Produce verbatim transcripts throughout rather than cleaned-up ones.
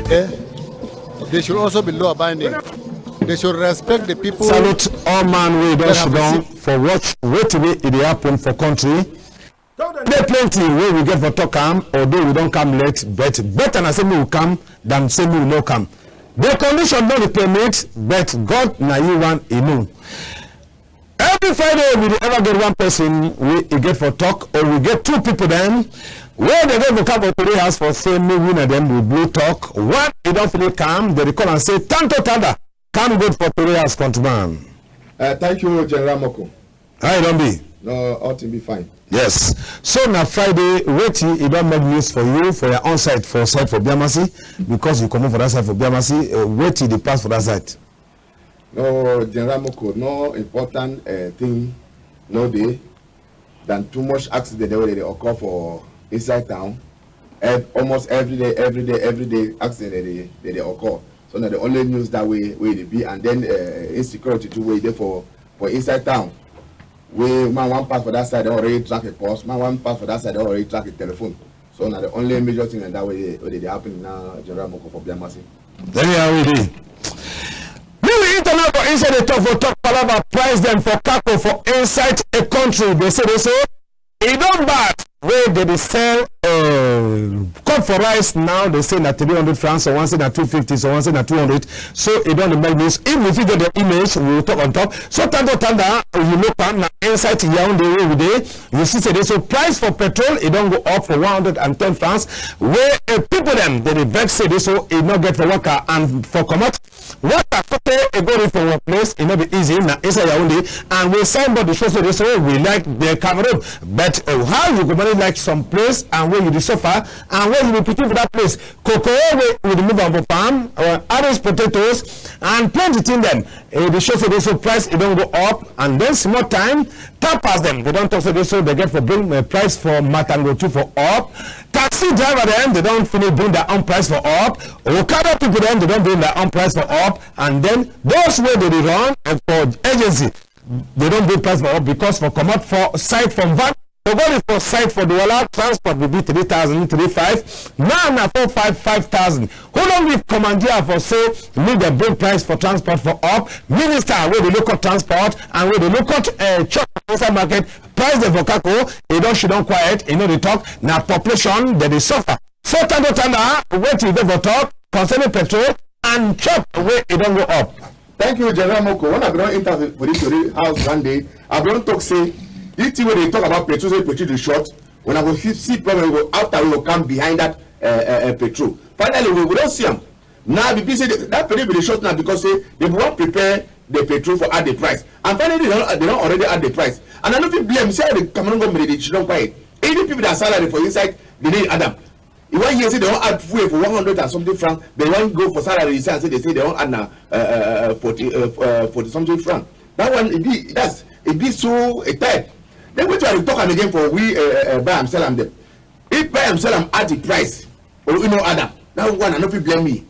Eh, they should also be law abiding. They should respect the people. Salute all man wey don sit down for watch wetin wey e dey happen for country. Dey plenty wey we get for talk am, although we don come late, but better na say make we come than say make we no come. The condition no dey permit, but God na yi one e know. Every Friday we dey ever get one person wey e get for talk, or we get two people dem wey dey get for come for tori house for say make we na dem we blow talk. One e don finish come, dem dey call am say Tanto Tanda, come good for tori house, countryman. Uh, thank you, General Moko. How e don be? No, all thing be fine. Yes. So na Friday, wetin e don make news for you for your own side, for side for Biamasi, because you comot for that side for Biamasi, uh, wetin dey pass for that side? No, General Moko, no important uh, thing no dey than too much accident wey dey occur for inside town. Ev almost every day, every day, every day, accident dey dey dey occur. So na the only news that way wey dey be, and then uh, insecurity too wey dey for for inside town. Wey man wan pass for that side, don already track a purse. Man wan pass for that side, don already track a telephone. So na the only major thing like that wey dey wey dey dey happen now, General Moko, for Biamasi. Anyhow we dey. Make we enter now for inside the talk for talk palava price dem for kako for inside a country. Dey say dey so e don bad wey dey dey sell uh, cup for rice now. Dey say na three hundred francs, so one say na two fifty, so one say na two hundred. So e don dey make news. If we fit get the image, we will talk on top. So Tanto Tanda, you look am na inside Yaoundé wey we dey. You see say dey so price for petrol e don go up for one hundred and ten francs. Wey uh, people dem dey dey vex say dey so e no get for waka and for comot. Waka sotey e go reach for work place, e no be easy, na inside Yaoundé, and we signboard dey show say dey so we like the Cameroon. But uh, how you go manage like some place and wey you dey suffer and wey you be pikin for that place? Cocoa wey we dey move am for farm, uh, orange, potatoes, and plenty thing dem. E dey show say dey so price e don go up, and then small time, tappers dem dey don talk say dey so dey get for bring uh, price for matango too for up. Taxi driver dem dey don finish bring their own price for up. Okada people dem dey don bring their own price for up, and then those wey dey dey run uh, for agency dey don bring price for up because for comot for side from van for go dey for side for Douala, transport be be three thousand three five. Now na four five five thousand. Who don give commandeer for say make dem bring price for transport for up? Minister wey dey look up transport and wey dey look up uh, chop inside market, price dem for kako e don she don quiet, e no dey talk. Na population dem dey suffer. So Tanto Tanda, wetin you dey for talk concerning petrol and chop wey e don go up? Thank you, General Moko. When I be don enter for this tori house one day, I be don talk say this thing wey dey talk about petrol, say petrol dey short. When I go see, see problem, we go after we go come behind that uh, uh, uh, petrol. Finally, we, we don see am. Now, be be say the, that petrol be dey short now because say they be wan prepare the petrol for add the price. And finally, they don, they don already add the price. And I no fit blame say how the Cameroon government dey she don quiet. Even people that salary for inside, they need add am. You wan hear say they wan add fuel for one hundred and something francs, they wan go for salary, you see, and say they say they wan add na uh, uh, uh, forty, uh, uh, forty something francs. That one e be that's e be so a type. Then wetin I dey talk am again for we uh, uh, uh, buy am sell am dem. If buy am sell am add the price, or you no add am, that one I no fit blame me.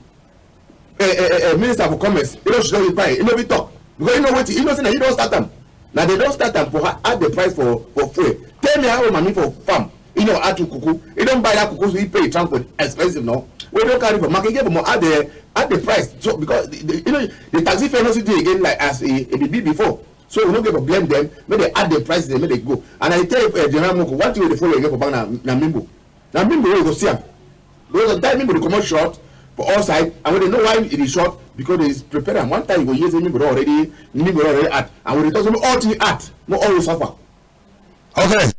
Uh, uh, uh, uh, minister for commerce, you know she don reply, you no fit talk because you know wetin you know say na you don start am. Na they don start am for her add the price for for fuel. Tell me how mami for farm, you know, add to kuku. You don buy that kuku, so you pay transport expensive now. Wey don carry for market, you get for more add the add the price. So because the, the, you know the taxi fare no still dey again like as e e be be before. So we no get for blame them. Make they add the price, they make they go. And I tell uh, General Moko, one thing wey dey follow again for bank na na mimbo. Na mimbo wey you go see am. Because the time mimbo dey comot short for all side, and we dey know why e dey short because they prepare am. One time you go hear say mimbo don already mimbo don already add, and we dey talk say make all thing add, make all we suffer. Okay.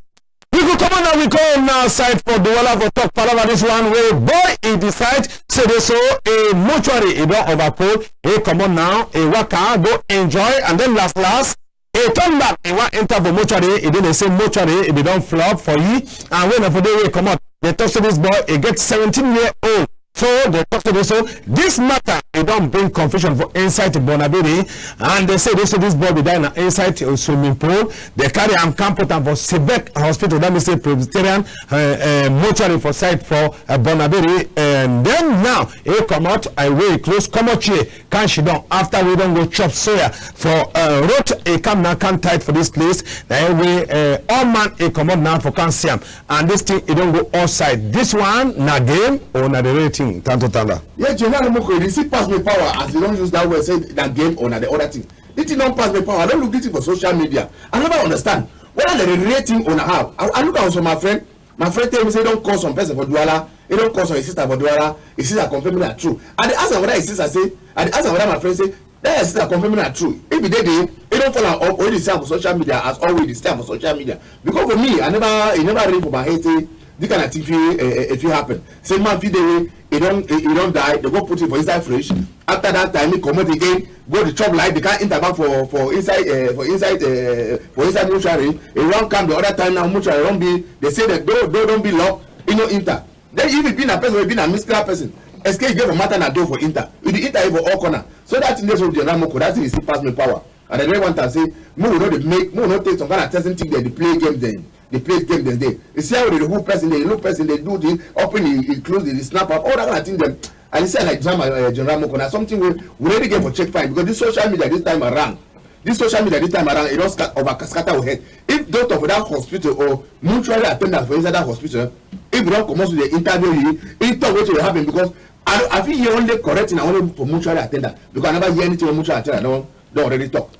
We go comot now, we go now side for Douala for talk palava this one wey boy e decide say dey so a mortuary e don overcold, e comot now, e waka go enjoy, and then last last e turn back, e wan enter for mortuary, e dey dey say mortuary e be don flop for yi, and wey na for dey wey e comot, dey talk say this boy e get seventeen year old. So dem talk say dey so this matter e don bring confusion for inside Bonaberi, and dem say dey so this boy be die na inside uh, swimming pool. Dem carry am come put am for Sebek Hospital, that mean say Presbyterian uh, uh, mortuary for side for uh, Bonaberi, and then now e comot uh, wey e close comot here, come sidon after wey e don go chop soya for uh, road. E come now come tight for this place, na him wey uh, all man e comot now for come see am. And this thing e don go outside. This one na game or na the real thing, Tanto Tanda? Yeah, General Moko, you see pass me power as you don use that word say na game or na the other thing. This thing don pass me power. I don look this thing for social media. I never understand whether na the real thing or na how. I, I look am for my friend. My friend tell me say e don call some person for Douala. E don call some his sister for Douala. His sister confirm me na true. I dey ask am whether his sister say, I dey ask am whether my friend say, that his sister confirm me na true. If e dey there, e don follow am up, or e dey see am for social media as always, e dey see am for social media. Because for me, I never, e never ring for my head say this kind of thing fit, eh, eh, e fit happen. Say man fit dey wey e don, e, e don die, dem go put him for inside fridge. After that time, e comot again, go dey chop like dey come enter back for, for inside, eh, for inside, eh, for inside mortuary. E wan come the other time now, mortuary don be, dem say the door, door don be lock, e no enter. Then if e be na person wey be na mystical person, escape get for matter na door for enter. E dey enter e for all corner. So that thing dey so General Moko, that thing e still pass me power. And I really want am say, make we no dey make, make we no take some kind of testing thing dem dey play game dem, dey play game dem dey. You see how dem dey hook person, dey look person, dey do the open, e, e close, dey snap up, all that kind of thing dem. And you see like drama, uh, General Moko, na something wey we really get for check fine because this social media this time around, this social media this time around, e don scat-, over scatter our head. If doctor for that hospital or mortuary attendant for inside that hospital, if we don comot to dey interview you, e talk wetin dey happen because I, I fit hear only correct thing na only for mortuary attendant because I never hear anything wey mortuary attendant don, don already talk.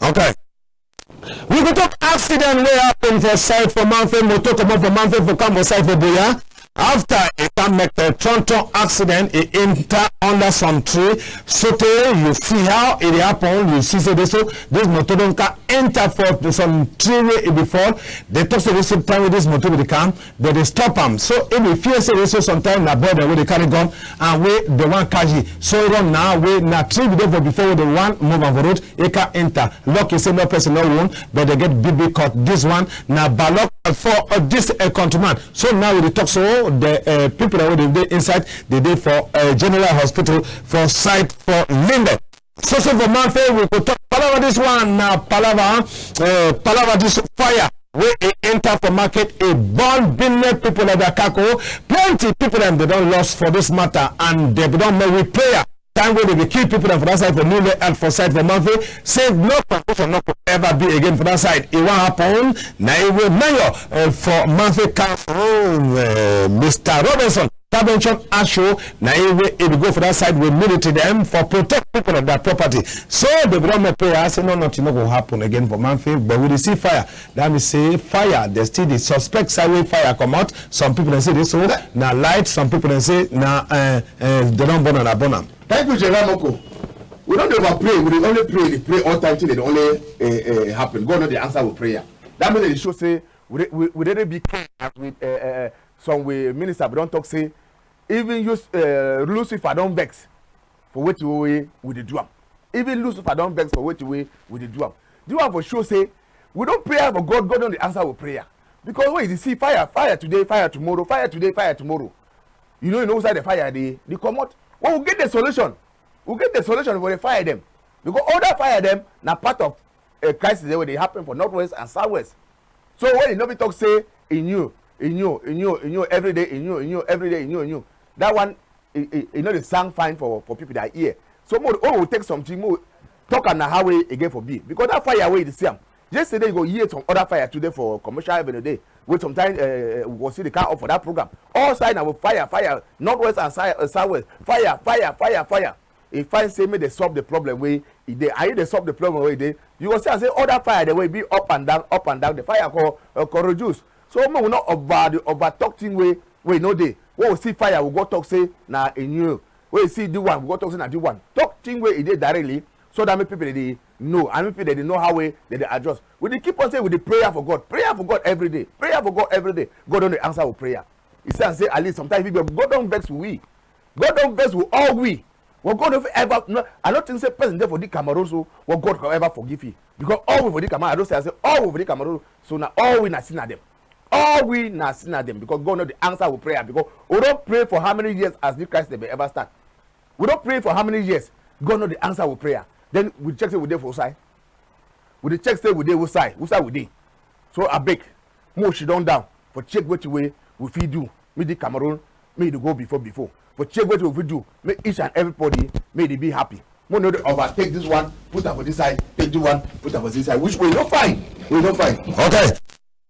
Okay. We go talk accident wey happen for side for Mamfe, motor comot for Mamfe for come for side for Buea. After e come make a tronton accident, e enter under some tree. Sotey you see how e dey happen, you see say dey so this motor don come enter for some tree wey e be fall. Dem talk say this same time wey this motor be dey come, dem dey stop am. So e be fear say dey so sometime na boy dem wey dey carry gun and wey dem wan catch yi. So e run now wey na tree be dey for before wey dem wan move am for road. E come enter. Lucky say no person no wound, but dem get big big cut. This one na bad luck for uh, this uh, countryman. So now we dey talk so the uh, people dem wey dey dey inside, dem dey for uh, general hospital for side for Limbe. So so for Mamfe we go talk palava this one na palava, uh, palava this fire wey e enter for market, e burn business people like Dakako. Plenty people dem dey don lost for this matter and dem be don make we prayer. Time wey dem be kill people dem for that side for New Layout for side for Mamfe, say no confusion no go ever be again for that side. E wan happen na e wey mayor uh, for Mamfe Council, uh, Mister Robinson Tabenchon Asho, na e wey e be go for that side with military dem for protect people of their property. So dem be don make prayer say no nothing no go happen again for Mamfe, but we dey see fire. That mean say fire dem still dey suspect side wey fire comot. Some people dem say dey so na light. Some people dem say na uh, uh, dem don burn am, na burn am. Thank you, General Moko. We no dey over pray, we dey only pray, dey pray all time till e dey only uh, uh, happen. God no dey answer we prayer. That mean e dey show say we dey, we, we dey be care as we uh, uh, some we minister be don talk say even use uh, Lucifer don vex for wetin wey we dey do am. Even Lucifer don vex for wetin wey we dey do am. This one for show say we don prayer for God, God don dey answer we prayer. Because when you dey see fire, fire today, fire tomorrow, fire today, fire tomorrow, you know, you know inside the fire dey dey comot. When we get the solution, we get the solution for the fire dem. Because all that fire dem na part of a crisis wey dey happen for northwest and southwest. So when you no fit talk say e new, e new, e new, e new every day, e new, e new every day, e new, e new. That one, e, e, e no dey sound fine for, for people that hear. So more, oh, we take something more, talk am na how wey e get for be. Because that fire wey you dey see am, yesterday you go hear some other fire today for Commercial Avenue dey. Wey sometimes uh, we go see the car up for that program. All side na with fire, fire, northwest and si- uh, southwest, fire, fire, fire, fire. E find say make dey solve the problem wey e dey. And if dey solve the problem wey e dey, you go see am say other fire dem wey be up and down, up and down, the fire go uh, go reduce. So make we no over the over talk thing wey wey no dey. When we see fire, we go talk say na a new. When we see the one, we go talk say na the one. Talk thing wey e dey directly, so that make people dey know, and make people dey know how wey dey dey adjust. We dey keep on say we dey prayer for God, prayer for God every day, prayer for God every day. God don dey answer our prayer. You see am say at least sometimes people, God don vex with we. God don vex with all we. Well, God no fit ever, no, I no think say person dey for the Cameroon so well God go ever forgive him. Because all we for the Cameroon, I don say, I say all we for the Cameroon, so na all we na sinner dem. All we na sinner dem, because God no dey answer we prayer, because we don pray for how many years as this crisis dey be ever start? We don pray for how many years? God no dey answer we prayer. Then we check say we dey for which side? We dey check say we dey which side, which side we dey. So abeg, make we sit down down for check wetin wey we fit do. Make the Cameroon, make e dey go before before. For check wetin we fit do, make each and everybody, make e dey be happy. Make we no dey overtake this one, put am for this side, take this one, put am for this side. Which way no fine, we no fine. Okay.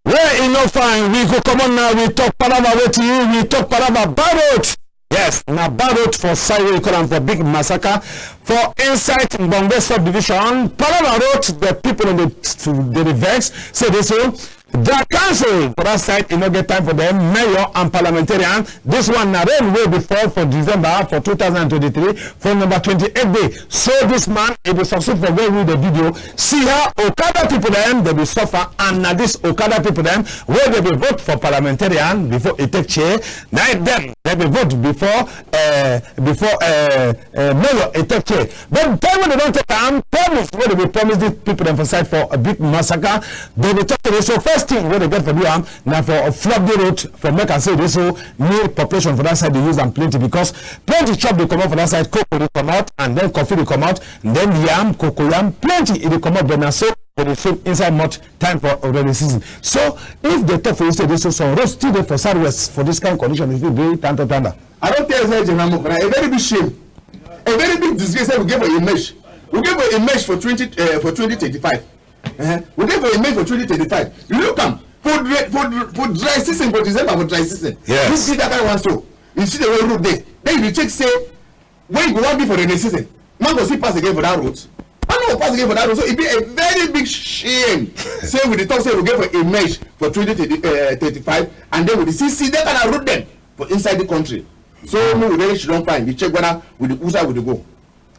Where e no fine, we go comot now. We talk palava wetin, we talk palava bad road. Yes, na bad road for side wey you call am for Big Massaka for inside Mbonge subdivision. Palava road, the people dem dey, dey vex, say dey so their council for that side, e no get time for them. Mayor and parliamentarian, this one na rain wey be fall for December for two thousand and twenty-three, for number twenty-eight day. So this man, e be succeed for go with the video. See how okada people dem dey be suffer, and na this okada people dem wey dey be vote for parliamentarian before e take chair, na dem dey be vote before, eh, before, eh, eh, mayor e take chair. But time wey dey don take am, promise wey dey be promise these people dem for side for a Big Massaka, dey be talk say so first thing wey dey get for do am na for flop the road, for make am say dey so make population for that side dey use am plenty, because plenty chop dey comot for that side, cocoa dey comot, and then coffee dey comot, and then yam, cocoa yam, plenty e dey comot, but na so dey dey swim inside mud time for rainy season. So if dey talk for you say dey so some roads still dey for southwest for this kind condition, e fit be tanda tanda. I don tell you say, General Moko, na a very big shame, a very big disgrace say we get for emerge. We get for emerge for twenty, eh, for twenty twenty-five. Eh, we get for emerge for twenty twenty-five. You look am for dry, for, for dry season, for December, for dry season. Yes. You see that kind one so. You see the way road dey. Then you check say, when you go wan be for rainy season, man go still pass again for that road. Man no go pass again for that road. So e be a very big shame. Say we dey talk say we get for emerge for twenty thirty, eh, thirty-five, and then we dey see, see that kind of road dem for inside the country. So make we really sit down fine, dey check whether we dey, which side we dey go.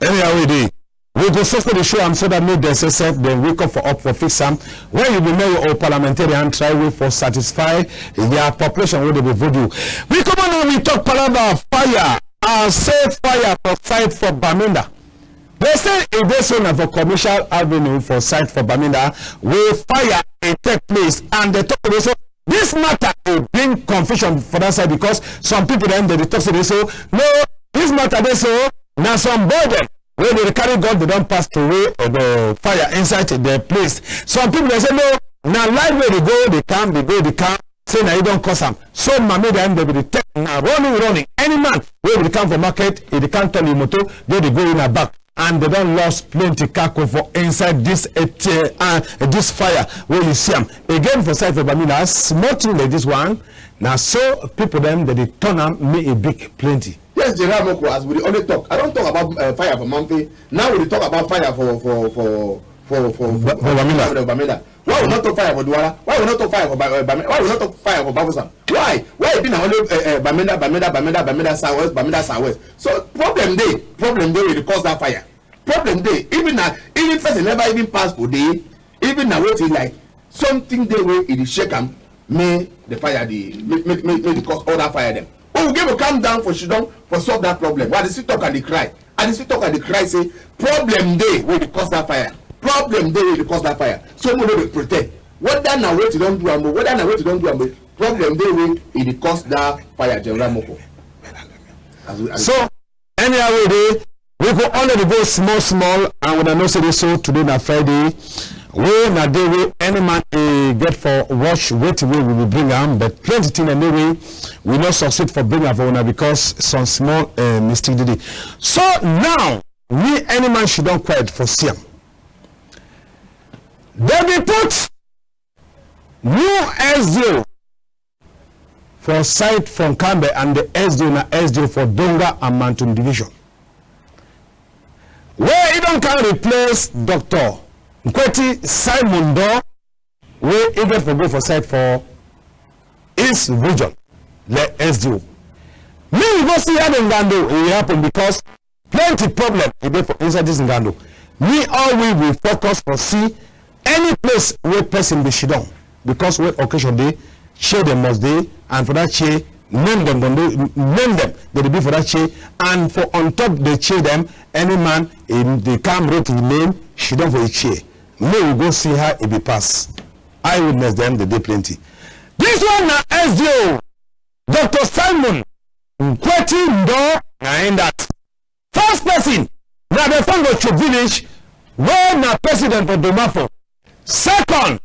Anyhow e dey, we go so so dey show am so that make dem say self dem wake up for up for fix am. When you be mayor or parliamentarian, try way for satisfy your population wey dey be vote you. We comot now, we talk palava fire. I say fire for side for Bamenda. Dey say e dey so na for Commercial Avenue for side for Bamenda wey fire e take place, and dey talk dey so this matter e bring confusion for that side, because some people dem dey dey talk say dey so no, this matter dey so na some boy dem wey dey carry gun, dey don pass throway, eh, the fire inside the place. Some people dey say no, na light wey dey go dey come, dey go dey come, say na e don cause am. So mami dem dey be dey tell na running, running. Any man wey be dey come for market, e dey come turn e motor, dey dey go in a back. And dey don lost plenty kako for inside this, eh, t-, eh, ah, this fire wey you see am. Again for side for Bamenda, small thing like this one, na so people dem dey dey turn am make e big plenty. Yes, General Moko, as we dey always talk, I don talk about, eh, fire for Mamfe. Now we dey talk about fire for, for, for, for, for, Ba-, for, for Bamenda. For Bamenda. Why we no talk fire for Douala? Why we no talk fire for Ba-, eh, Bame-, why we no talk fire for Bafoussam? Why? Why e be na only, eh, eh, Bamenda, Bamenda, Bamenda, Bamenda Southwest, Bamenda Southwest? So problem dey, problem dey wey dey cause that fire. Problem dey. Even na, even person never even pass for there. Even na wetin like something dey wey e dey shake am, make the fire dey, make, make, make, make dey cause all that fire dem. But we get to calm down for sit down for solve that problem. Why I dey still talk and dey cry? I dey still talk and dey cry say problem dey wey dey cause that fire. Problem dey wey dey cause that fire. So we no dey pretend. Whether na wetin don do am o, whether na wetin don do am o, problem dey wey e dey cause that fire, General Moko. As we, as so, anyhow wey dey, we go only dey go small small, and wuna know say dey so today na Friday. Wey na day wey any man e get for watch wetin wey we be bring am, but plenty thing dem dey wey we no succeed for bring am for wuna because some small, eh, mistake dey dey. So now, me any man sit down quiet for see am. Dem be put new S D O for side for Nkambe, and the S D O na S D O for Donga and Mantung Division. Wey e don come replace Doctor Nkweti Simon Doh, wey e get for go for side for East Region, like S D O. Me, we go see how the ngando e happen because plenty problem e dey for inside this ngando. Me, all we, we focus for see any place wey person be sit down, because when occasion dey, chair dem must dey, and for that chair, name dem go dey, name dem go dey be for that chair, and for on top the chair dem, any man e dey come write him name, sit down for him chair. Make we go see how e be pass. Eyewitness dem dey dey plenty. This one na S D O, Doctor Simon Nkweti Ndo, na him that. First person, na the fon for Chuk Village, wey na president for Domafo. Second,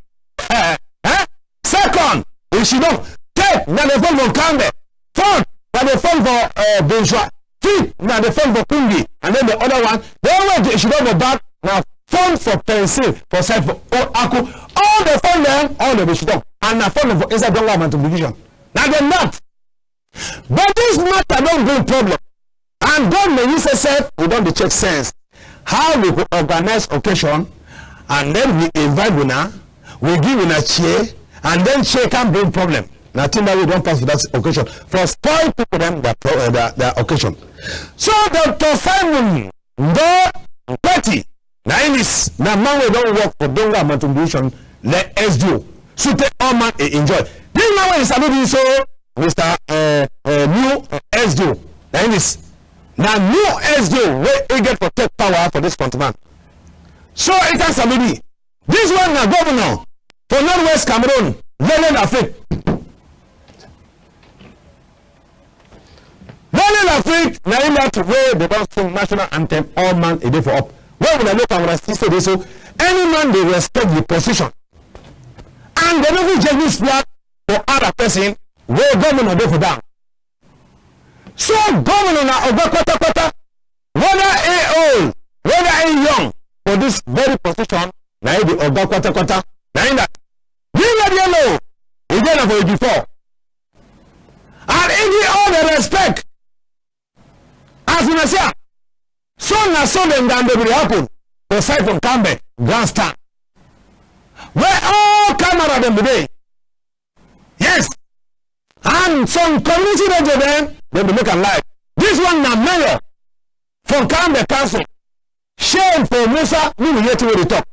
eh, eh? Second, Ishidong. Third, na the fon for Nkambe. Fourth, na the fon for, eh, Binshua. Fifth, na the fon for Kungi. And then the other one, the one wey Ishidong for back, na fon for Pensil, for side for Old Aku. All the fon dem, all the Ishidong. And na fon dem for inside Donga Mantung Division. Na dem that. But this matter don bring problem. And government yi sef, we don dey check sense. How we go organize occasion, and then we invite una, we give una chair, and then chair come bring problem. Na thing that we don pass for that occasion. For spoil people dem their pro-, eh, their, their occasion. So Doctor Simon Ndo Nkweti, na him is, na man wey don work for Donga Mantung Division, like S D O. So tey all man e enjoy. This man wey e salute yi so, Mister eh, eh, new, eh, S D O. Na him is, na new S D O wey e get for take power for this country man. So e can salute yi. This one na governor for Northwest Cameroon, Lele Lafrique. Lele Lafrique, na him that wey dem don sing national anthem, all man e dey for up. When una look am, una see say dey so, any man dey respect the position. And dem no fit just use flag for other person wey governor dey for down. So governor na oga kwata kwata, whether e old, whether e young, for this very position, na e be oga kwata kwata. Na him that. This lady yellow, e dey na for e before. And e give all the respect. As una see am, so na so the ndambe be dey happen for side for Nkambe grandstand, where all camera dem be dey. Yes. And some community radio dem, dem dey make am live. This one na mayor for Nkambe Council. Shame for Musa, make we hear thing wey dey talk.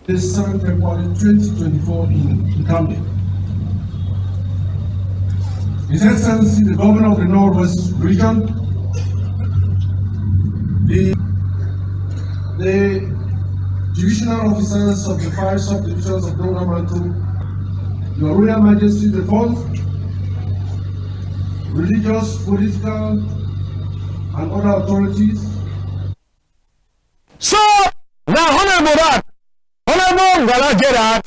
This seventh February twenty twenty-four in Nkambe. His Excellency, the Governor of the Northwest Region, the, the divisional officers of the five subdivisions of Donga Mantung, Your Royal Majesty, the fourth, religious, political, and other authorities. So, na Honorable that, Honorable Ngala Gerard,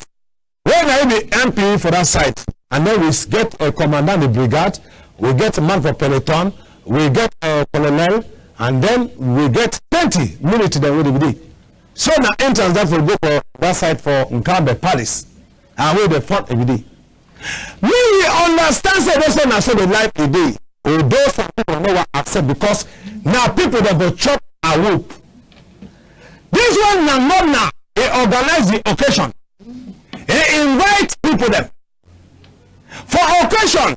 wey na him be M P for that side. And then we s-, get a commandant de brigade, we get man for peloton, we get a colonel, and then we get plenty military dem wey dey be dey. So na entrance that for go for that side for Nkambe Palace. And wey dey front every day. Me, we understand say this one na so the life e dey. Although some people no wan accept because na people dem go chop and whoop. This one na governor, e organize the occasion. E invite people dem. For occasion,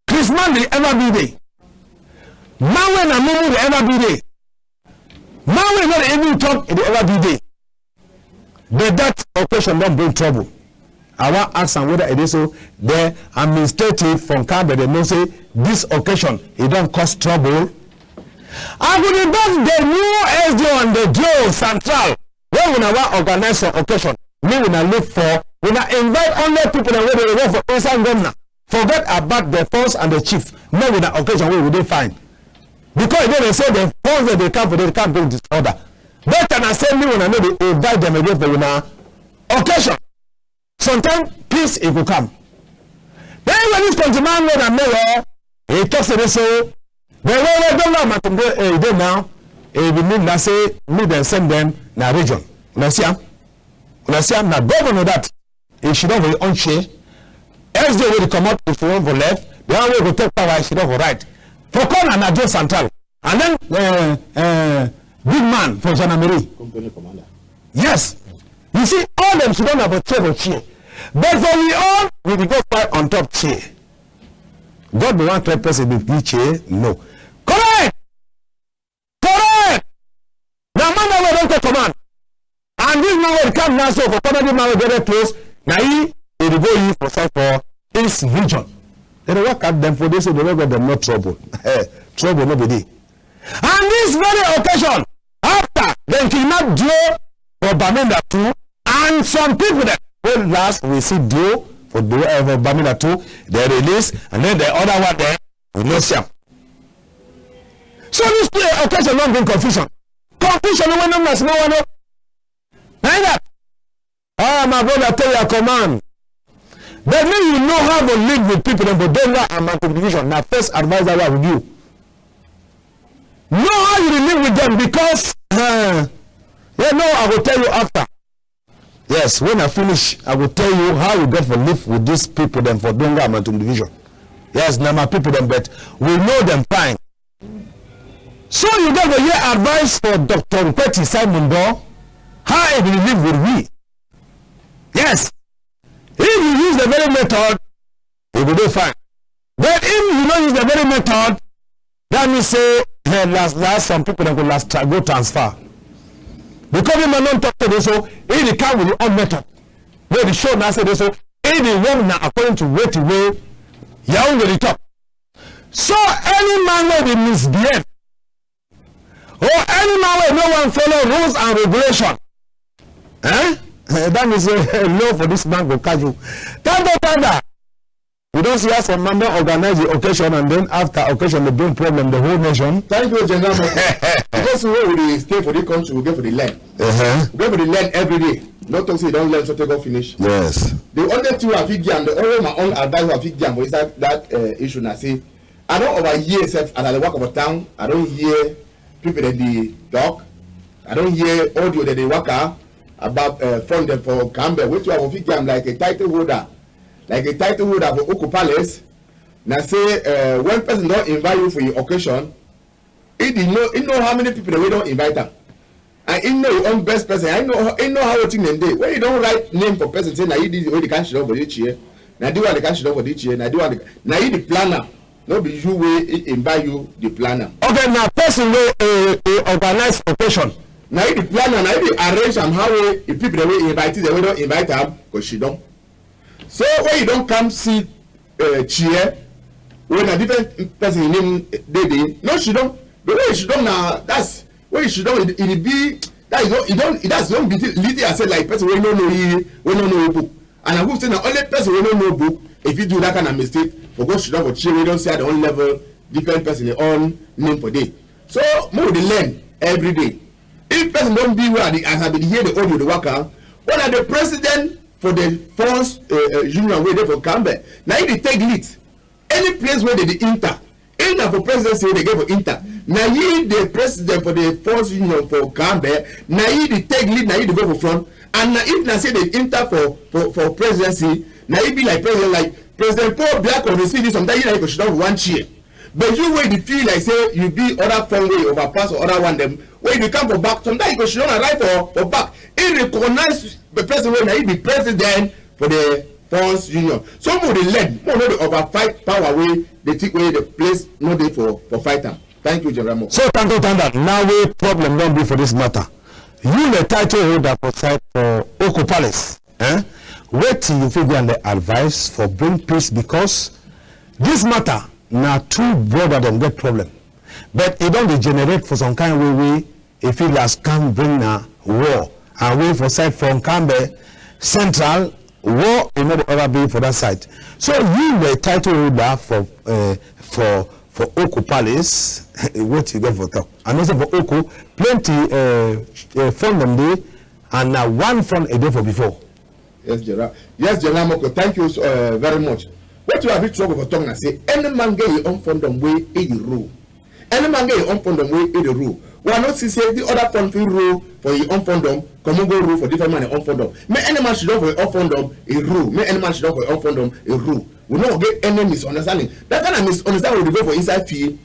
Christmas dey ever be dey. Man wey na mumu dey ever be dey. Man wey no dey even talk, e dey ever be dey. But that occasion don bring trouble. I wan ask am whether e dey so. The administrative for Nkambe, dem know say this occasion, e don cause trouble. I go dey beg the new S D O and the D O Central, when una wan organize some occasion, make una look for, una invite only people dem wey dey work for inside governor. Forget about the fons and the chief. Make una occasion wey we dey fine. Because e dey, dem say the fons dem dey come for, dey come bring disorder. Better na say make una no dey invite dem again for una occasion. Sometimes peace e go come. Then when this countryman wey na mayor, e talk say dey so, the way wey Donga Mantung dey, eh, dey now, e be mean na say make dem send dem na region. Una see am? Una see am, na governor that. E sidon for e own chair. S D O wey dey comot, e sidon for left. The one wey go take power, e sidon for right. For corner na D O Central. And then, eh, eh, big man for gendarmerie. Company commander. Yes. You see, all dem sidon na for chair for chair. But for we own, we dey go fight on top chair. God be one clear person, be give chair? No. Correct! Correct! Na man that wey don take command. And this man wey come now so for comedy man wey get close, na he e dey go yi for side for this region. Dem dey work at dem for this, so dem no get dem no trouble. Eh, trouble no be dey. And this very occasion, after dem kidnap D O for Bamenda too, and some people dem, When last we see Dio for the uh, for Bamenda too, they release, and then the other one there, we no see am. So this uh, occasion don bring confusion. Confusion wey no na small one. Na that. Ah, my brother, tell your command. But me, you know how to live with people dem for Donga and Mantung Division. Na first advice I have with you. Know how you dey live with them because, uh, yeah, no, I go tell you after. Yes, when I finish, I go tell you how you get for live with these people dem for Donga and Mantung Division. Yes, na my people dem, but we know them fine. So you get for hear advice for Doctor Nkweti Simon Doh, how e be live with we. Yes, if you use the very method, e go dey fine. But if you no use the very method, that mean say eh, last last some people dem go last tra go transfer. Because the man don talk today, so he dey come with the own method. Wey the show now say dey so he dey work na according to wetin wey your own go dey talk. So any man wey dey misbehave or any man wey no wan follow rules and regulation, eh? Eh, that means say law for this man go catch you. Tanda tanda. We don see how some man don organize the occasion and then after occasion dey bring problem the whole nation. Thank you, General Moko. Because wey we dey stay for this country, we get for dey learn. Uh-huh. We get for dey learn every day. No talk say you don learn so take go finish. Yes. The only thing wey I fit give am, the only my own advice wey I fit give am for inside that uh, issue na say I don over hear sef as I dey waka for town, I don hear people dem dey talk, I don hear audio dem dey waka about uh, fund dem for Nkambe. Wetin I go fit give am like a title holder, like a title holder for Oku Palace, na say uh, when person don invite you for your occasion, he dey know, he know how many people dem wey don invite am. And he know your own best person. I know he know how thing dem dey. When you don write name for person, say na you this wey dey come sit down for this chair, na the one dey come sit down for this chair, na the one dey, na you dey plan am. No be you wey he invite you dey plan am. Okay, na person wey uh, he organize occasion. Na you dey plan am, na you dey arrange am how wey the people dem wey invite dem wey don invite am go sit down. So when you don come see uh, chair wey na different person name dey dey, no sit down. The way you sit down na that's wey you sit down e e be that you don you don that's don be little as say like person wey no know he wey no know book. And I hope say na only person wey no know book if you do that kind of mistake for go sit down for chair wey don see at the own level different person dey own name for dey. So make we dey learn every day. If person don be where I dey as I bin dey hear the audio dey waka, when I dey president for the fons uh, uh, union wey dey for Nkambe, na he dey take lead. Any place wey dey dey enter, if na for presidency wey dey get for enter, na he the president for the fons union for Nkambe, na he dey take lead, na he dey go for front. And na if na say dey enter for for for presidency, na he be like president like President Paul Biya Konde, see this sometimes he na he go sit down for one chair. But you wey dey feel like say you be other fon wey you overpass or other one dem wey you dey come for back, sometimes you go sit down and write for for back. He recognize the person wey na he be president for the fons union. So make we dey learn, make we no dey over fight power wey the thing wey the place no dey for for fight am. Thank you, General Moko. So Tanto Tanda, now wey problem don be for this matter, you the title holder for side for Oku Palace, eh? Wetin you fit give am the advice for bring peace because this matter na two brother dem get problem, but e don dey generate for some kind way wey e fit last come bring na war and wey for side for Nkambe Central war e no dey ever be for that side. So you were title holder for uh, for for Oku Palace. Wetin you get for talk? I know say for Oku plenty uh, uh, fon dem dey and na one fon e dey for before. Yes, General. Yes, General Moko, thank you uh, very much. Wetin I fit trouble for talk na say any man get him own fon dem wey he dey rule. Any man get him own fon dem wey he dey rule. We no see say the other fon fit rule for him own fon dem, comot go rule for different man him own fon dem. Make any man sit down for him own fon dem, he rule. Make any man sit down for him own fon dem, he rule. We no get any misunderstanding. That kind of misunderstanding we dey go for inside field.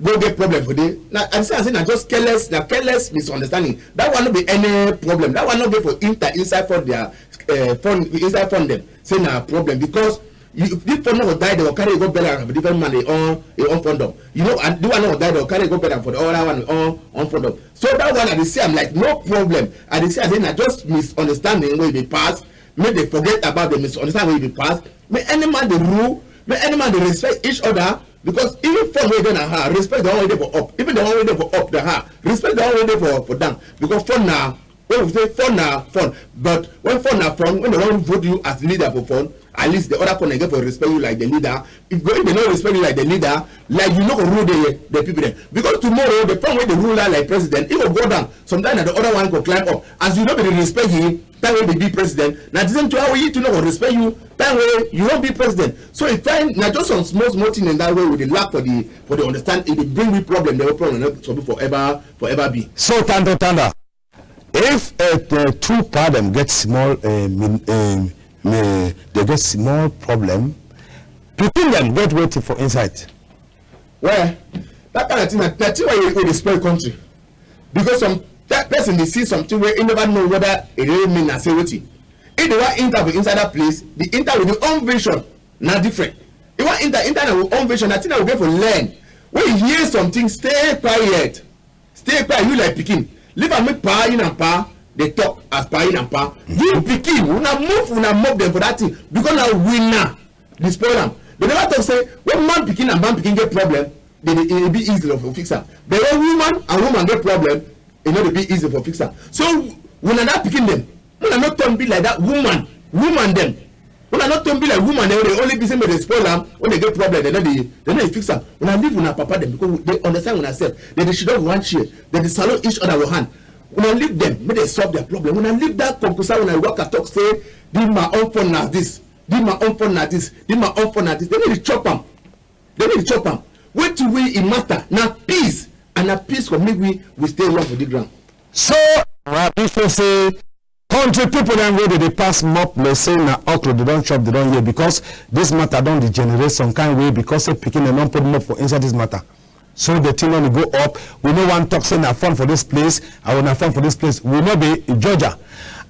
Go get problem for there. Na I say I say na just careless, na careless misunderstanding. That one no be any problem. That one no get for enter inside for their uh, fon inside fon dem. Say na problem because you, if this fon no go die, they go carry you go bury am for different man they own they own fon dem. You know, and the one no go die, they go carry you go bury am for the other one they own own fon dem. So that one I dey see am like no problem. I dey see am say na just misunderstanding wey dey pass. Make they forget about the misunderstanding wey dey pass. Make any man dey rule. Make any man dey respect each other. Because even fon wey dey na her, respect the one wey dey for up. Even the one wey dey for up na her, respect the one wey dey for for down. Because fon na If we say fon na fon, but when fon na fon, when dem don vote you as leader for fon, at least the other fon dem get for respect you like the leader. If go, if dem no respect you like the leader, like, you no go rule the, the people dem. Because tomorrow, the fon wey dey rule like president, e go go down. Sometimes na the other one go climb up. As you no be dey respect him, time wey e be president, na the same thing how he too no go respect you. Time wey you don be president. So e find na just some small small thing dem that wey we dey lack for the, for the understand. E dey bring we problem. The problem no suppose forever, forever be. So Tanto Tanda, if uh, the two pa dem get small, uh, min, uh, may, they get small problem, pikin dem get wetin for inside. Well, that kind of thing, na, na thing wey, wey dey spoil country. Because some that person dey see something wey e never know whether e really mean na say wetin. If they wan enter for inside that place, they enter with their own vision. Na different. E wan enter, enter na with own vision. Na thing na we get for learn. When you hear something, stay quiet. Stay quiet, you like pikin. Leave am make pa, you na pa, dey talk as pa, you na pa. You pikin, una move, una move dem for that thing. Because na we na dey spoil am. Dem never talk say when man pikin and man pikin get problem, dey, dey, e be easy for fix am. But when woman and woman get problem, e no dey be easy for fix am. So, una that pikin dem, una no turn be like that woman, woman dem. Una no turn be like woman dem wey dey only be say make dem spoil am, when dem get problem, dem no dey, dem no dey fix am. Una leave una papa dem because dem understand una self. Dem dey sit down for one chair, dem dey salute each other with hand. Una leave dem, make dem solve their problem. Una leave that konkosa, una waka talk say, "This my own fon na this, this my own fon na this, this my own fon na this." Dem no dey chop am. Dem no dey chop am. Wetin wey e matter na peace, and na peace go make we, we stay long for the ground. So, Rabi so say, country people dem wey dey, dey pass mop, may say na okro, dem don chop, dem don hear, because this matter don degenerate some kind way, because say pikin dem don put mop for inside this matter. So the thing don dey go up. We no wan talk say na fon for this place, or na fon for this place. We no be Georgia.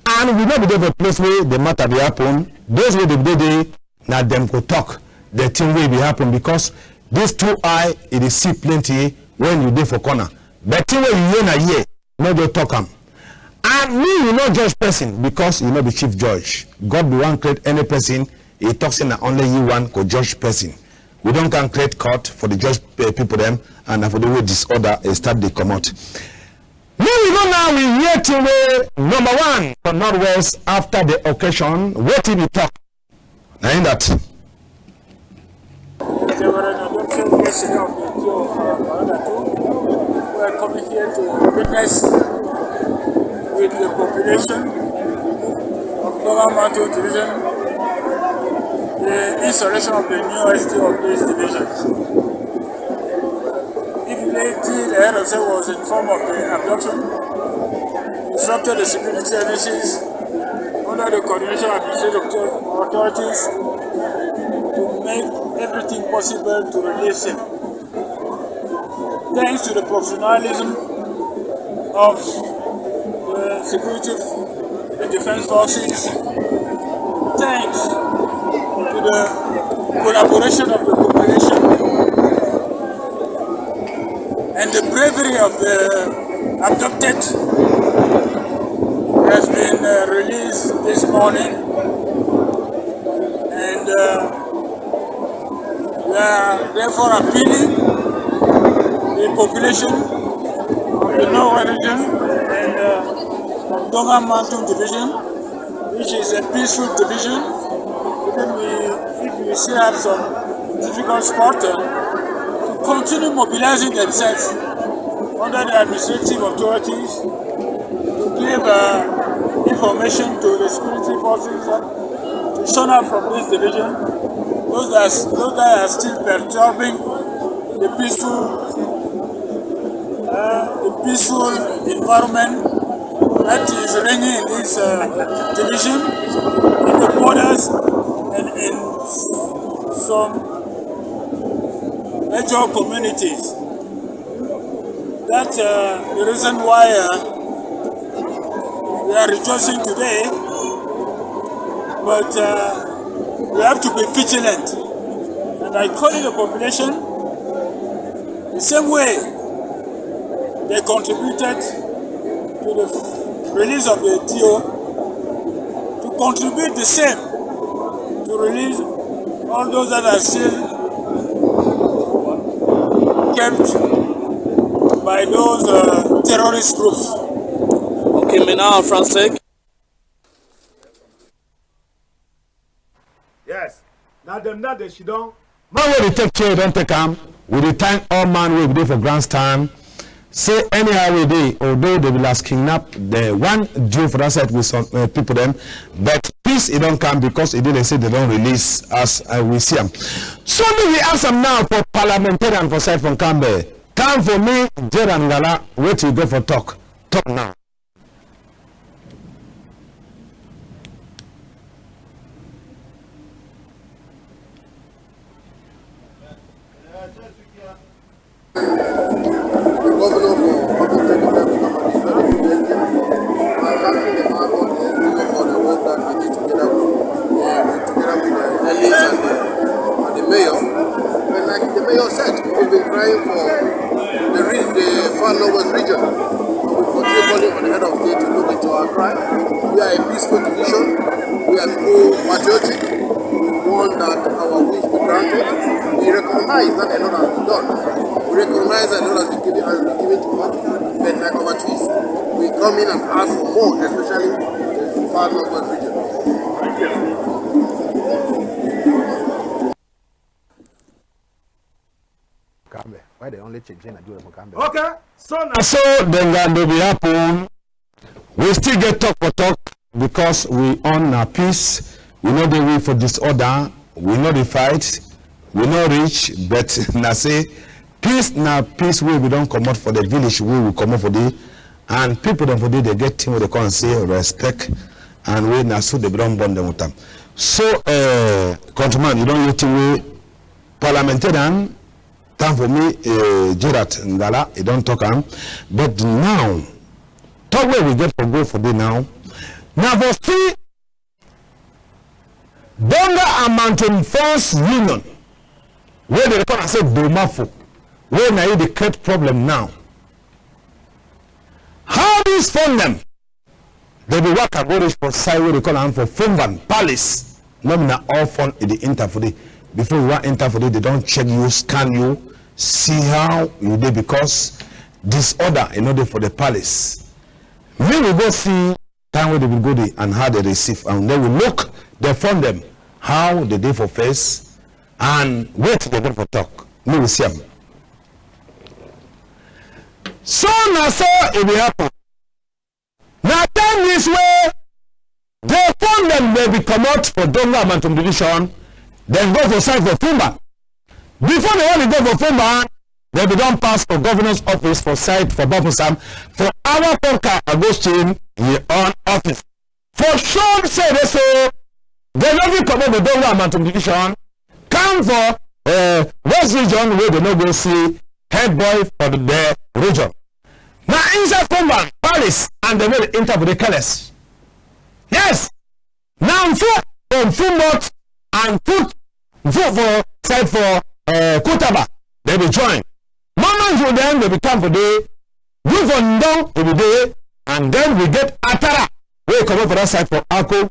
And we no be dey for place wey the matter dey happen. Those wey dey, dey, dey, na dem go talk the thing wey be happen, because this two eye, e dey see plenty when you dey for corner. But thing wey you hear na hear, no just talk am. And me, you no judge person because you no be chief judge. God be wan create any person. He talk say na only he one go judge person. We don come create court for the judge, eh, people dem, and na for the way disorder, eh, start dey comot. Me, you know, now we hear thing wey number one for Northwest after the occasion, wetin he talk? Na him that. There were an adoption yesterday of the two of, uh, Baroda two. We are coming here to witness with the population of Donga Mantung Division the installation of the new S D O of this division. Immediately, the head of state was informed of the abduction, instructed the security services under the coordination of administrative author-, authorities to make everything possible to release him. Thanks to the professionalism of the security, the defense forces, thanks to the collaboration of the population and the bravery of the abducted, has been, uh, released this morning. And, uh, we are therefore appealing the population of the Northwest region and, uh, of Donga Mantung Division, which is a peaceful division. Even we, if we still have some difficult spot, uh, to continue mobilizing themselves under the administrative authorities to give, uh, information to the security forces, uh, to shun out from this division. Those that, those that are still perturbing the peaceful, uh, the peaceful environment that is reigning in this, uh, division, in the borders, and in some major communities. That's, uh, the reason why, uh, we are rejoicing today, but, uh, we have to be vigilant. And I call in the population the same way they contributed to the release of the D O, to contribute the same to release all those that are still kept by those, uh, terrorist groups. Kimina en français. Yes. Na dem now dey sidon. Man wey dey take chair don take am. We dey thank all man wey be dey for grandstand. Say anyhow we dey, although they be last kidnap the one due for that side with some uh, people dem, but peace e don come because e dey like say they don release as uh, we see am. So make we ask am now for parliamentarian for side for Nkambe. Come for me, Gerard Ngala, wetin you get for talk? Talk now. The governor for Upper State Local Government is very representing and thanking the man for the, for the work that we did together with, uh, together with the L A and the, and the mayor. And like the mayor said, we've been crying for the re-, the Far Northwest region. And we continue calling on the head of state to look into our cry. We are a peaceful division. We are people patriotic. We want that our wish be granted. We recognize that a lot has been done. We recognize that a lot has been given, has been given to us. But like our chiefs, we come in and ask for more, especially the Far Northwest region. Thank you. Kambe. Why they only change na do for Kambe? Okay, so na so dem go be happen. We still get talk for talk because we on na peace. We no dey wait for disorder. We no dey fight. We no rich, but na say peace na peace wey we don comot for the village wey we comot for dey, and people dem for dey dey get thing wey dey call am say respect, and wey na so dey don born dem with am. So, uh, countryman, you don hear thing wey parliamentarian time for me, uh, Gerard Ngala, he don talk am, but now talk wey we get for go for dey now na for see Donga and Mantung Fons Union, wey dey call am say Domafo, wey na e dey create problem now. How this fon dem, dey be waka go reach for side wey dey call am for Foumban Palace. No be na all fon e dey enter for dey. Before you wan enter for dey, dey don check you, scan you, see how you dey because disorder e no dey for the palace. Make we go see time wey dey be go dey and how dey receive, and then we look the fon dem, how dey dey for face and wetin dey get for talk. Make we see am. So na so e be happen. Na time this wey the fon dem dey be comot for Donga and Mantung Division, dem go for side for Foumban. Before dey only go for Foumban, dey be don pass for governor's office for side for Bafoussam for Awa Korka Augustine yi own office. For sure say dey so dey no fit comot for Donga and Mantung Division, come for, eh, West Region wey dey no go see head boy for the, the region. Na inside Foumban Palace and dey no dey enter for the careless. Yes, na Mfou for Mfoumbot and Fout Mfou for side for, eh, Koutaba, dey be join. Mama Nju dem dey be come for dey. You for Ndong dey be dey, and then we get Atara wey comot for that side for Ako.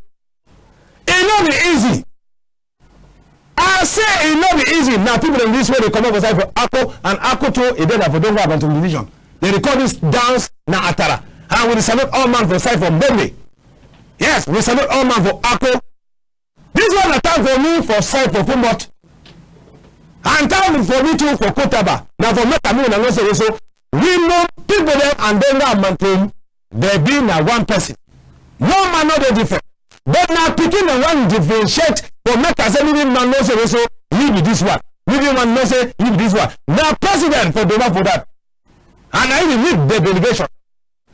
E no be easy. I say e no be easy. Na people dem this wey dey comot for side for Ako and Ako too, e dey na for Donga Bantu division. Dey dey call this dance na Atara. And we dey salute all man for side for Mbembe. Yes, we salute all man for Ako. This one na time for me for side for Foumbot. And time for me too for Koutaba. Na for make I make una know say so we know people dem and Donga and Mantung, dey be na one person. No man no dey different. But na pikin dem wan differentiate for make I say maybe man know say so he be this one. Maybe man know say he be this one. Na president for Doma for that. And na him lead the delegation.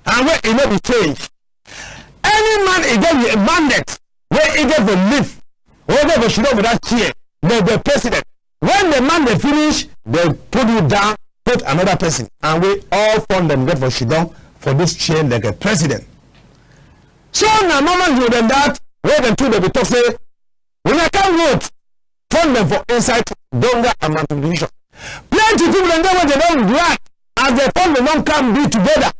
And wey e no be change. Any man e get the mandate wey e get for leave, or get for sidon for that chair, the, the president. When the mandate finish, dey put you down, put another person. And we all fon dem get for sidon for this chair like a president. So na normal you dem that wey dem too dey be talk say, una come vote, fon dem for inside Donga and Mantung division. Plenty people dem dey wey dey don glad as the fon dem don come be together.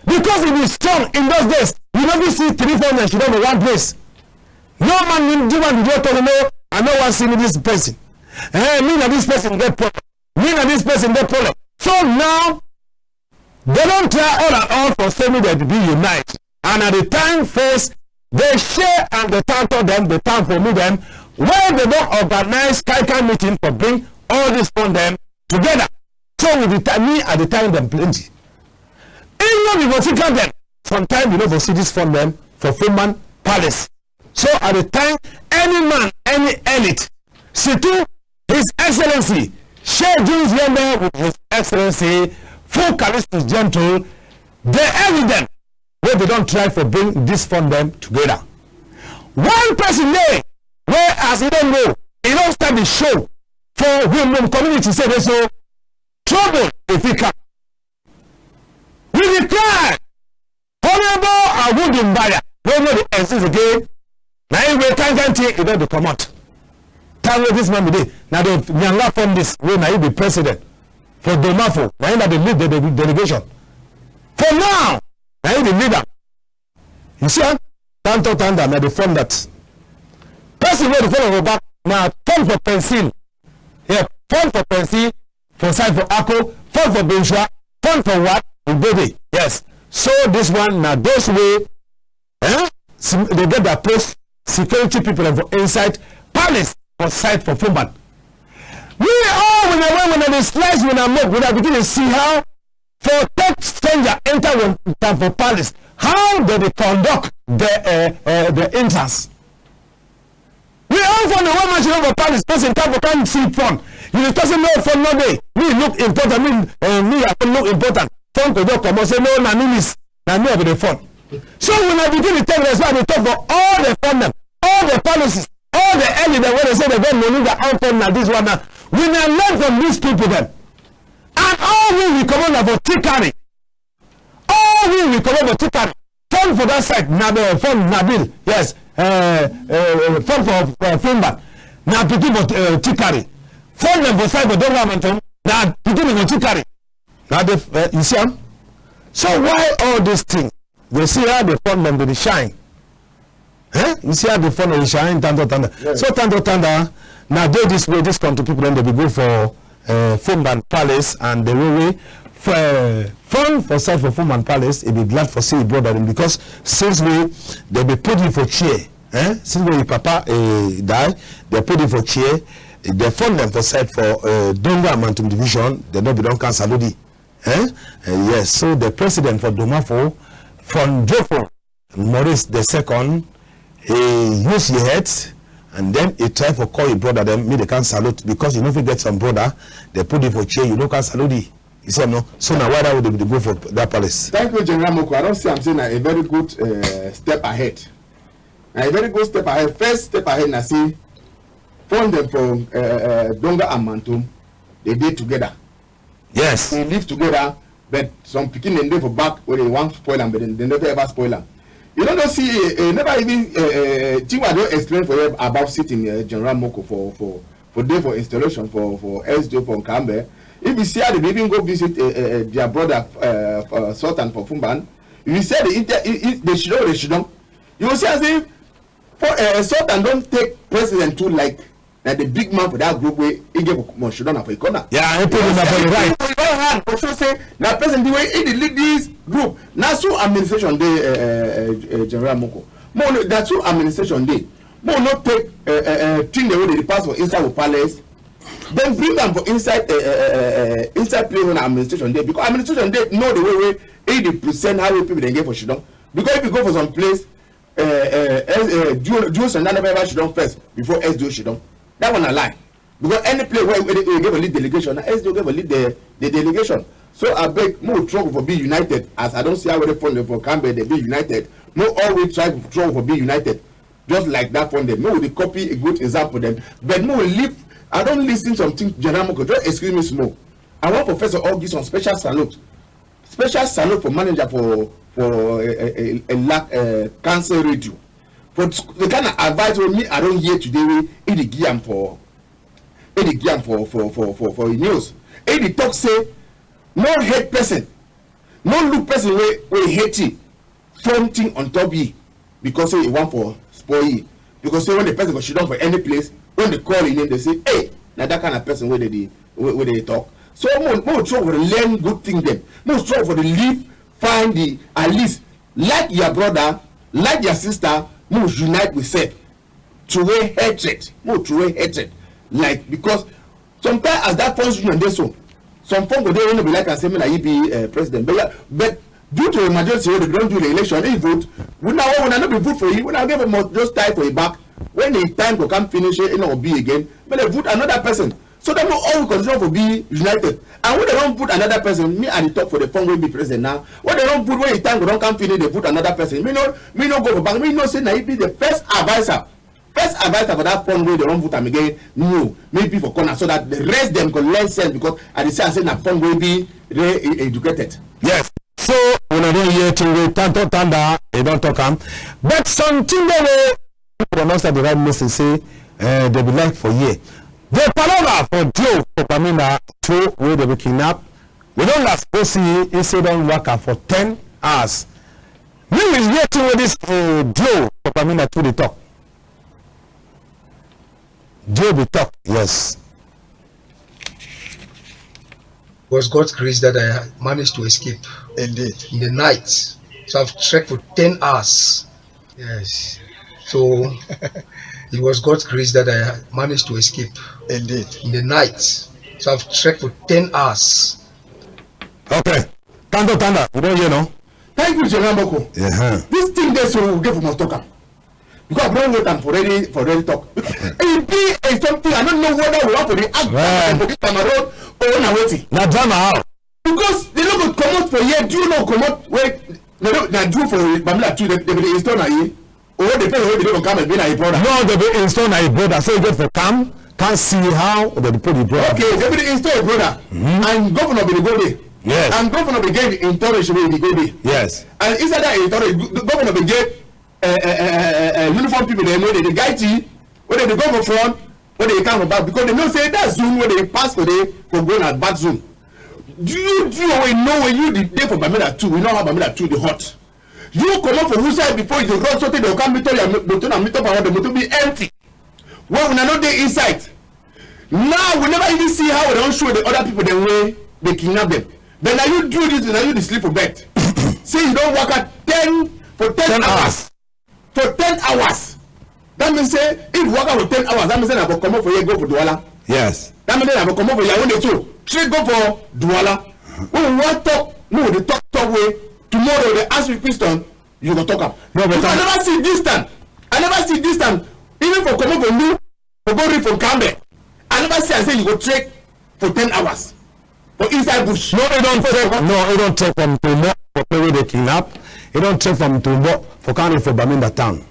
Because e be strong in those days, you no fit see three fon dem sidon for one place. No man, this one dey talk, no, I no wan see me this person. Eh, me na this person get problem. Me na this person get problem. So now, Dem don try all and all for say make dem be unite. And at the time first, dey share and dey thank dem, dey thank for me dem, wey dey don organize kind kind meeting for bring all this fund dem together. So we dey tha-, me, I dey thank dem plenty. If no be for Sika dem, sometime you no go see this fund dem for Foumban Palace. So I dey thank any man, any elite, surtout His Excellency Sheikh James Yembe with His Excellency Fu Callistus Gentle, the evident wey dey don try for bring this fund dem together. One person dey wey, as e don go, e don start the show for Wimbum community, say dey so trouble e fit come. We dey cry. Honorable Awudu Mbaya, wey no dey exist again, na him wey kind kind thing e don dey comot. Time wey this man be dey, na the Nyanga Fondis wey na him be president for Domafo, na him na dey lead the, the delegation. For now, na him dey lead am. You see am? Tanto Tanda na the fund that. Person wey dey follow for back na fund for pencil. Yeah, fund for pencil, for side for Ako, fund for Benshua, fund for what? Ubebe. Yes. So this one na those wey, eh? Sim-, dey get their post, security people dem for inside palace for side for Foumban. We all, wuna, when wuna dey slice, wuna make, wuna begin dey see how for take stranger enter one time for palace, how dem dey conduct the, eh, eh, the entrance. We all for the one man she for palace, person come for come see fund. You dey talk say no, fund no dey. Me look important. Me, eh, me, I look important. Fund go just comot say no, na me miss. Na me I be the fund. So wuna begin dey take respect, dey talk for all the fund dem, all the palaces, all the elite dem wey dey say dey get money, their own fund na this one na. Wuna learn from these people dem. And all we, we comot na for Tikari. All we, we comot for Tikari. Fund for that side, na the fund Nabil. Yes. Eh, eh, fund for, eh, Foumban. Na pikin for, eh, Tikari. Fund dem for side for Donga Mantung. Na pikin for Tikari. Na the, eh, you see am? So why all this thing? You see how the fund dem dey shine. Eh? You see how the fund dey shine, Tanto Tanda. Yes. So Tanto Tanda, na dey this way, this country people dem dey be go for, eh, Foumban Palace and the way wey, eh, fund for side for Foumban Palace, e be glad for see yi brother dem because since wey dem be put yi for chair, eh? Since wey yi papa, eh, die, dem put yi for chair, eh, dem fund dem for side for, eh, Donga Mantung division, dem no be don cancel already. Eh? Eh, yes, so the president for Domafo, Fondofo, Maurice the second, he use yi head and then he try for call yi brother dem, make dem come salute because you no fit get some brother, dem put yi for chair, you no come salute yi. You see am, no? So na why that way dem dey go for that palace. Thank you, General Moko. I don see am say na a very good, eh, step ahead. Na a very good step ahead. First step ahead na say fund dem for, eh, eh, Donga and Mantung, dey dey together. Yes. We live together, but some pikin dem dey for back wey dem wan spoil am, but dem, dem never ever spoil am. You no know, see, eh, eh, never even, eh, eh, thing wey I don explain for you about sitting, eh, General Moko for, for, for dey for installation for, for S D O for Nkambe. If you see how dem even go visit, eh, eh, eh, their brother, eh, for Sultan for Foumban, if you see the inter-, i-, i-, dey shidon, dey shidon, you go see as if for, eh, Sultan don take president too like na the big man for that group wey e get for Monshido na for e corner. Yeah, e put him for the right. For the right hand for show say na person the way e dey lead this group. Na so administration dey, eh, eh, eh, eh, General Moko. Mo no, na so administration dey. Mo no take, eh, eh, eh, thing dem wey dey pass for inside for palace. Then bring am for inside, eh, eh, eh, eh, eh, inside place wey na administration dey because administration dey know the way wey e dey present how people dem get for shidon. Because if you go for some place, eh, eh, eh, eh, D O, D O Sanda never ever shidon first before S D O shidon. That one na lie. Because any place where, where they, where they give a lead delegation, na S D O give a lead the, the delegation. So I beg, mo struggle for be united. As I don see how they fund for Nkambe, dey be united. Mo always try to struggle for be united. Just like that fund dem. Mo dey copy a good example dem. But mo leave, I don listen something, General Moko. Just excuse me small. I want for first of all give some special salute. Special salute for manager for, for, eh, eh, eh, eh, lack, eh, council radio. For the kind of advice wey me I don hear today wey e dey give am for, e dey give am for, for, for, for, for e news. E dey talk say, no hate person, no look person wey, wey hate you. Something on top yi because say e wan for spoil yi. Because say when the person go shidon for any place, when they call yi name, they say, "Hey, na that kind of person wey dey dey, wey, wey dey talk." So mo mo try for learn good thing dem. Mo try for the live, find the, at least, like your brother, like your sister, mo unite we self. Throway hatred. Mo throway hatred. Like, because sometimes as that first union dey so, some fon go dey wey no be like am say make na yi be, eh, president. But yeah, but due to a majority wey dem don do the election, e vote. We now, we now no be vote for yi. We now give am, must just tie for yi back. When the time go come finish, e no go be again. Make dem vote another person. So that we all continue for be united. And when dem don put another person, me I dey talk for the fon wey be president now. When dem don put, when the time go don come finish, dem put another person. Me no, me no go for back. Me know say na yi be the first adviser. First adviser for that fon wey dem don put am again. No, me be for corner so that the rest dem go learn sense, because I dey see am say na fon wey be re-, e-, educated. Yes. So una don hear thing wey Tanto Tanda, e don talk am. But something dey wey people don start the right message say, eh, dem be like for hear. The palava for Dio for Bamenda two wey dem be kidnap. We don last go see e say don waka for ten hours. Make we hear thing wey this, eh, Dio for Bamenda two dey talk. Dio be talk, yes. Was God's grace that I managed to escape. Indeed. In the night. So I've trekked for ten hours. Yes. So it was God's grace that I managed to escape. Indeed. In the night. So I've trekked for ten hours. Okay. Tanto Tanda, we don hear, no? Thank you, General Moko. Yeah. This thing dey so we get for must talk am. Because I don wait am for ready, for ready talk. E be a something, I no know whether we want for the act, well, for the Cameroon or na wetin. Na drama how? Because dem no go comot for here, Dio no comot, wey, na, na Dio for Bamenda two, dem, dem be dey install na yi. Or the person wey be dey for camp be na yi brother. No, dem be install na yi brother. So you get for come, come see how dem dey put yi brother. Okay, dem be dey install yi brother. Mm-hmm. And governor be dey go there. Yes. And governor be get entourage wey dey go there. Yes. And inside that entourage, go-, governor be get, eh, eh, eh, eh, eh, eh, uniform people dem wey dey, dey guide yi, wey dey, dey go for front, wey dey come for back, because dem know say that zone wey dey pass for there for go na bad zone. Do you, do you wey know when you dey, dey for Bamenda two, we know how Bamenda two dey hot. You comot for who side before you dey run, so tey dem come meet up your mo-, motor, na meet up around the motor be empty. Well, una no dey inside. Now we never even see how dem show the other people dem wey dey kidnap dem. Then na you do this, na you dey sleep for bed. Say you don waka ten, for ten hours. Ten hours. For ten hours. That mean say if you waka for ten hours, that mean say na for comot for here go for Douala. Yes. That mean say na for comot for Yaoundé so straight go for Douala. When we wan talk, we dey talk, talk wey tomorrow dem ask you question, you go talk am. No, but because I never see this time. I never see this time. Even for comot for Ndu, for go reach for Nkambe, I never see am say you go trek for ten hours for inside bush. No, e don trek. No, e don trek from Ntumbo for place wey dem kidnap. E don trek from Ntumbo for come reach for Bamenda town.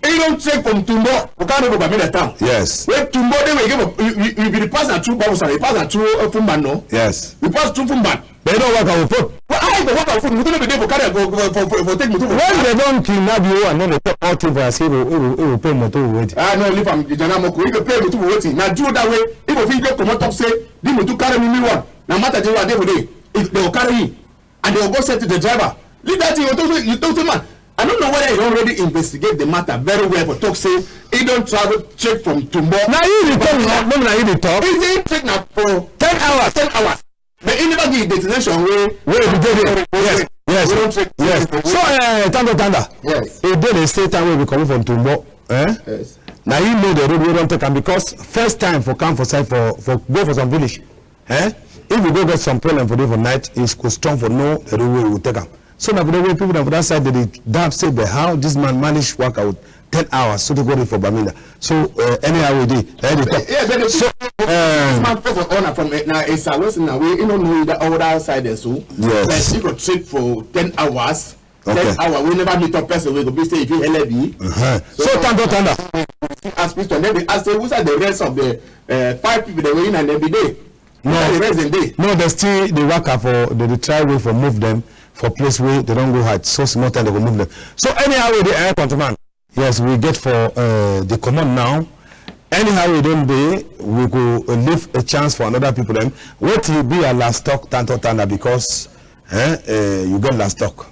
E don trek from Ntumbo for come reach for Bamenda town. Yes. Wey Ntumbo dey, we get for, we, we, we be dey pass na through Bamenda, we pass na through, uh, Foumban, no? Yes. We pass through Foumban. But e don waka with foot. Well, how e go waka with foot? Motor no be dey for carry, for, for, for, for take motor for. When dem don kidnap you and then dem talk all thing for you, say, "E go, e go, e go pay motor for wetin?" Ah, no, leave am, General Moko. E go pay motor for wetin? Na you that way. If you fit just comot talk say, "This motor carry me, me one." Na matter dey wey I dey for there. If dem go carry you, and dem go go say to the driver, "Leave that thing." You talk say, you talk say, man, I no know whether you don already investigate the matter very well for talk say e don travel trek from Ntumbo. Na you dey talk, no, no, na you dey talk. E say e trek na for ten hours. Ten hours. But e never give destination wey. Wey e dey there. Yes, yes, wey don trek. Yes. So, eh, Tanto Tanda. Yes. E dey the same time wey we comot from Ntumbo, eh? Yes. Na you know the road wey don take am, because first time for come for side for, for go for some village, eh? If you go get some problem for there for night, e go strong for know the road wey you go take am. So na for the way people dem for that side, dem dey doubt say, "But how this man manage waka with ten hours so tey go reach for Bamenda?" So, uh, anyhow we dey, na dey talk. Yeah, but the so, this man first of all na from, eh, na Esa West na wey e no know the other side there so. Yes. Like, e go trek for ten hours. Okay. Ten hour, we never meet up person wey go be say if you help me. Uh-huh. So, so Tanto Tanda. Ask question. Then we ask say, "Who are the rest of the, uh, five people that were in and every day?" No. Who are the rest dem dey? No, dem still dey waka for, dem dey try way for move dem for place wey dem don go hide. So small time dem go move dem. So anyhow we dey, eh, countryman. Yes, we get for, uh, the command now. Anyhow we don dey, we go, uh, leave a chance for another people dem. Wetin be your last talk, Tanto Tanda, because, eh, uh, you get last talk.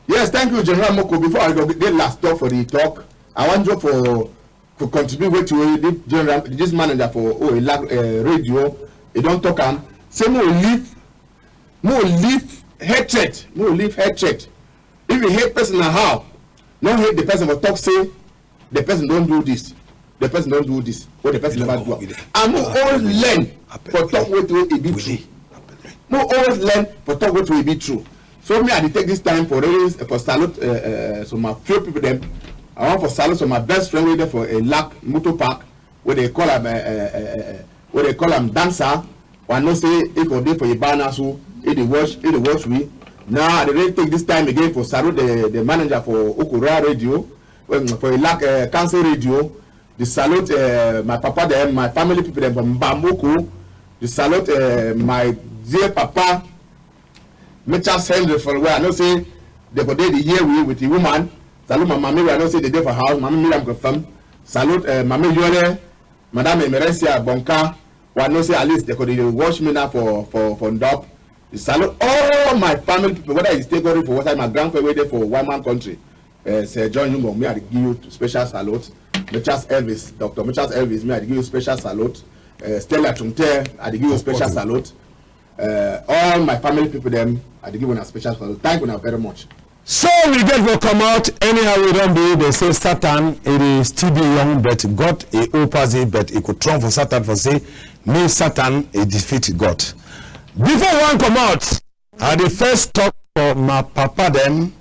Yes, thank you, General Moko. Before I go get last talk for the talk, I want you for, for contribute wetin wey the general, this manager for, oh, e lack, uh, radio, e don talk am. Say make we leave, make we leave hatred, make we leave hatred. If you hate person, na how? No hate the person, but talk say the person don do this, the person don do this, wey the person never do am. And make we always learn for talk wetin wey e be true. Make we always learn for talk wetin wey e be true. So me, I dey take this time for really, for salute, uh, uh, some of few people dem. I want for salute some my best friend wey dey for a lack motor park, wey dey call am, uh, uh, uh, uh, wey dey call am Dancer. I know say e go dey for Ibana, so e dey watch, e dey watch we. Now I dey really take this time again for salute the, the manager for Okura Radio, um, for Ilak, uh, Council Radio. Dey salute, uh, my papa dem, my family people dem from Mbambuku. Dey salute, uh, my dear papa, Mechas Henry, for where I know say dey go dey the year we with the woman. Salute my mami, wey I know say dey dey for house. Mami Miriam confirm. Salute, uh, Mami Yole, Madame Emerencia Bonka, wey I know say at least dey go dey watch me now for, for, for Ndop. Dey salute all my family people, whether you stay go for water, my grandpa wey dey for one man country, uh, Sir John Yungo, me I dey give you special salute. Mechas Elvis, Doctor Mechas Elvis, me I dey give you special salute. Uh, Stella Tungte, I dey give you special salute. Uh, all my family people dem, I dey give una special salute. Thank una very much. So we get for come out, anyhow we don be, dey say Satan, e dey still be young, but God, e old pass e, but e go strong for Satan for say, make Satan, e defeat God. Before we wan come out, I dey first talk for my papa dem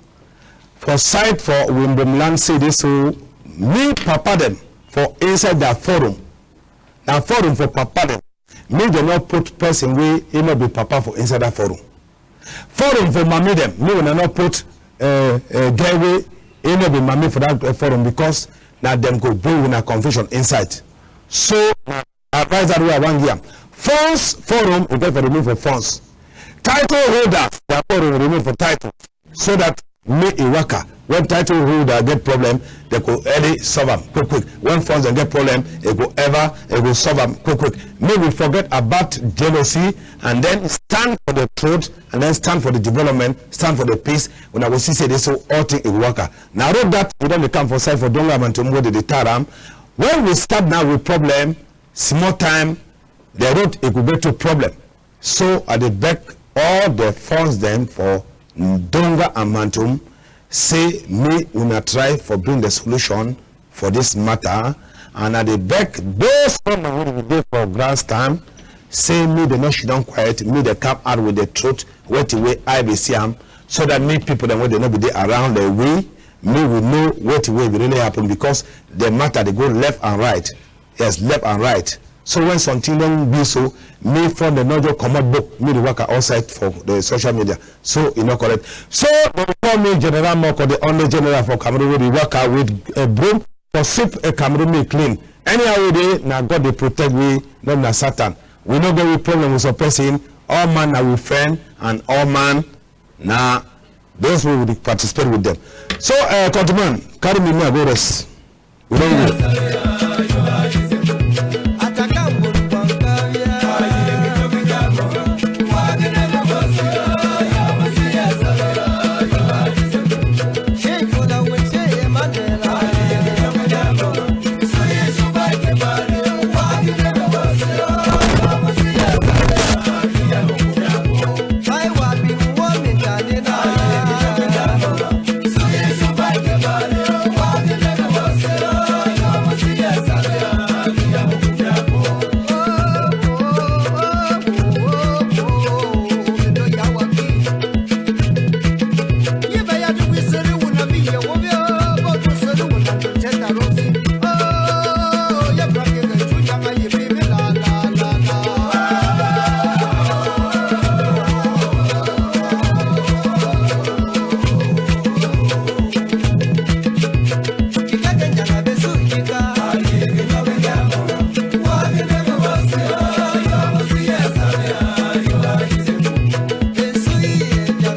for side for Wimbum land, say dey so, me papa dem for inside their forum. Na forum for papa dem. Make dem no put person wey e no be papa for inside that forum. Forum for mami dem, make una no put, eh, eh, girl wey e no be mami for that, eh, forum, because na dem go bring una confusion inside. So, na advice that wey I wan give am. Fons forum, e get for remain for fons. Title holders, their forum remain for title. So that make e waka. When title holder get problem, dey go early solve am quick quick. When fons dem get problem, e go ever, e go solve am quick quick. Make we forget about jealousy and then stand for the truth and then stand for the development, stand for the peace. Una go see say dey so all thing e go waka. Na road that e don dey come for side for Donga Mantung wey dey dey tar am. When we start now with problem, small time, the road e go get to problem. So I dey beg all the fons dem for Ndonga and Mantung, say make una try for bring the solution for this matter, and I dey beg those women wey dey for grandstand, say make dem no sit down quiet, make dem come out with the truth, wetin wey eye be see am, so that make people dem wey dey no be dey around the way, make we know wetin wey be really happen, because the matter dey go left and right. Yes, left and right. So when something don be so, make fon dem no just comot book, make dey waka outside for the social media. So e no correct. So dem call me General Moko, the only general for Cameroon wey dey waka with a broom for sweep a Cameroon make clean. Anyhow we dey, na God dey protect we, no be na Satan. We no get we problem with some person. All man na we friend, and all man na those wey we dey participate with them. So, uh, countryman, carry me, me I go rest. We don go.